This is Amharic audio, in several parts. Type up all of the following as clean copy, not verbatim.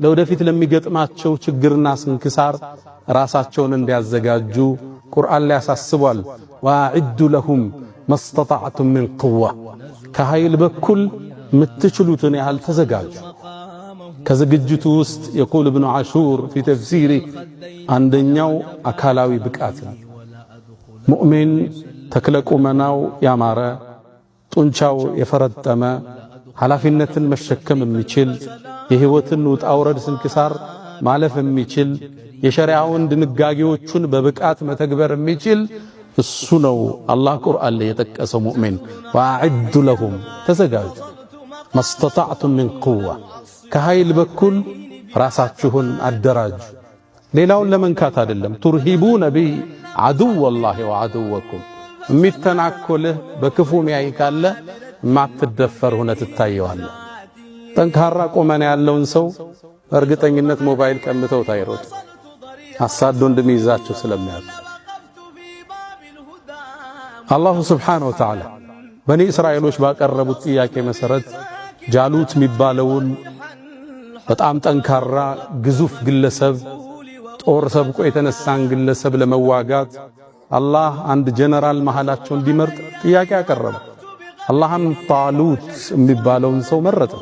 ለወደፊት ለሚገጥማቸው ችግርና ስንክሳር ራሳቸውን እንዲያዘጋጁ ቁርአን ላይ ያሳስቧል። وأعدوا لهم ما استطعتم من قوة፣ ከኃይል በኩል የምትችሉትን ያህል ተዘጋጁ። ከዝግጅቱ ውስጥ يقول ابن عاشور في تفسيره አንደኛው አካላዊ ብቃት ነው። ሙእሚን ተክለ ቁመናው ያማረ፣ ጡንቻው የፈረጠመ፣ ኃላፊነትን መሸከም የሚችል፣ የህይወትን ውጣ ውረድ ስንክሳር ማለፍ የሚችል፣ የሸሪዓውን ድንጋጌዎቹን በብቃት መተግበር የሚችል እሱ ነው። አላህ ቁርአን ላይ የጠቀሰው ሙእሚን وأعدوا لهم ተዘጋጁ፣ ما استطعتم من قوة ከኃይል በኩል ራሳችሁን አደራጁ። ሌላውን ለመንካት አይደለም። ترهبون به عدو الله وعدوكم የሚተናኮልህ በክፉ ሚያይ ካለ ማትደፈር ሆነ ትታየዋለህ። ጠንካራ ቁመና ያለውን ሰው በእርግጠኝነት ሞባይል ቀምተው ታይሮጥ አሳዶ እንደሚይዛቸው ስለሚያውቁ الله سبحانه وتعالى በኒ እስራኤሎች ባቀረቡት ጥያቄ መሰረት ጃሉት የሚባለውን በጣም ጠንካራ ግዙፍ ግለሰብ ጦር ሰብቆ የተነሳን ግለሰብ ለመዋጋት አላህ አንድ ጀነራል መሃላቸው እንዲመርጥ ጥያቄ አቀረበ። አላህም ጣሉት የሚባለውን ሰው መረጠ።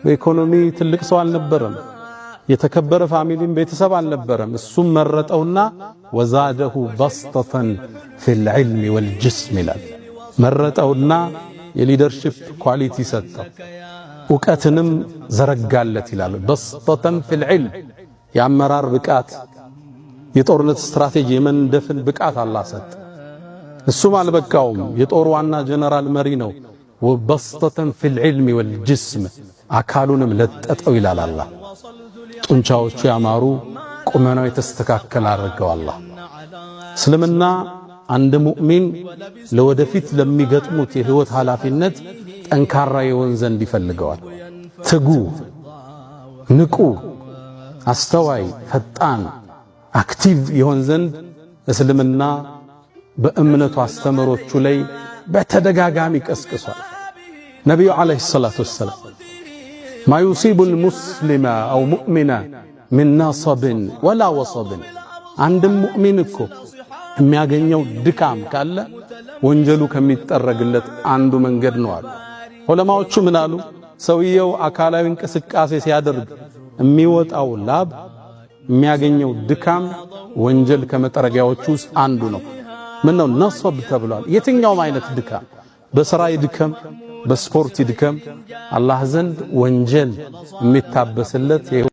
በኢኮኖሚ ትልቅ ሰው አልነበረም። የተከበረ family ም ቤተሰብ አልነበረም። እሱም መረጠውና وزاده بسطة في العلم والجسم ይላል። መረጠውና የ leadership quality ሰጠው፣ እውቀትንም ዘረጋለት ይላል። بسطة في العلم የአመራር ብቃት፣ የጦርነት ስትራቴጂ የመንደፍን ብቃት አላህ ሰጠ። እሱም አልበቃውም። የጦር ዋና ጀነራል መሪ ነው። وبسطة في العلم والجسم አካሉንም ለጠጠው ይላል አላህ። ጡንቻዎቹ ያማሩ ቁመናው የተስተካከለ አድርገው አላህ። እስልምና አንድ ሙእሚን ለወደፊት ለሚገጥሙት የህይወት ኃላፊነት ጠንካራ የሆን ዘንድ ይፈልገዋል። ትጉ፣ ንቁ፣ አስተዋይ፣ ፈጣን፣ active የሆን ዘንድ እስልምና በእምነቱ አስተምህሮቹ ላይ በተደጋጋሚ ቀስቅሷል። ነቢዩ عليه الصلاة والسلام ما يصيب المسلم أو مؤمن من نصب ولا وصب፣ አንድም ሙእሚን እኮ የሚያገኘው ድካም ካለ ወንጀሉ ከሚጠረግለት አንዱ መንገድ ነው አሉ። ዑለማዎቹ ምን አሉ? ሰውየው አካላዊ እንቅስቃሴ ሲያደርግ የሚወጣው ላብ የሚያገኘው ድካም ወንጀል ከመጠረጊያዎቹ ውስጥ አንዱ ነው። ምን ነው نصب ተብሏል። የትኛውም አይነት ድካም በስራ ይድከም፣ በስፖርት ይድከም፣ አላህ ዘንድ ወንጀል የሚታበስለት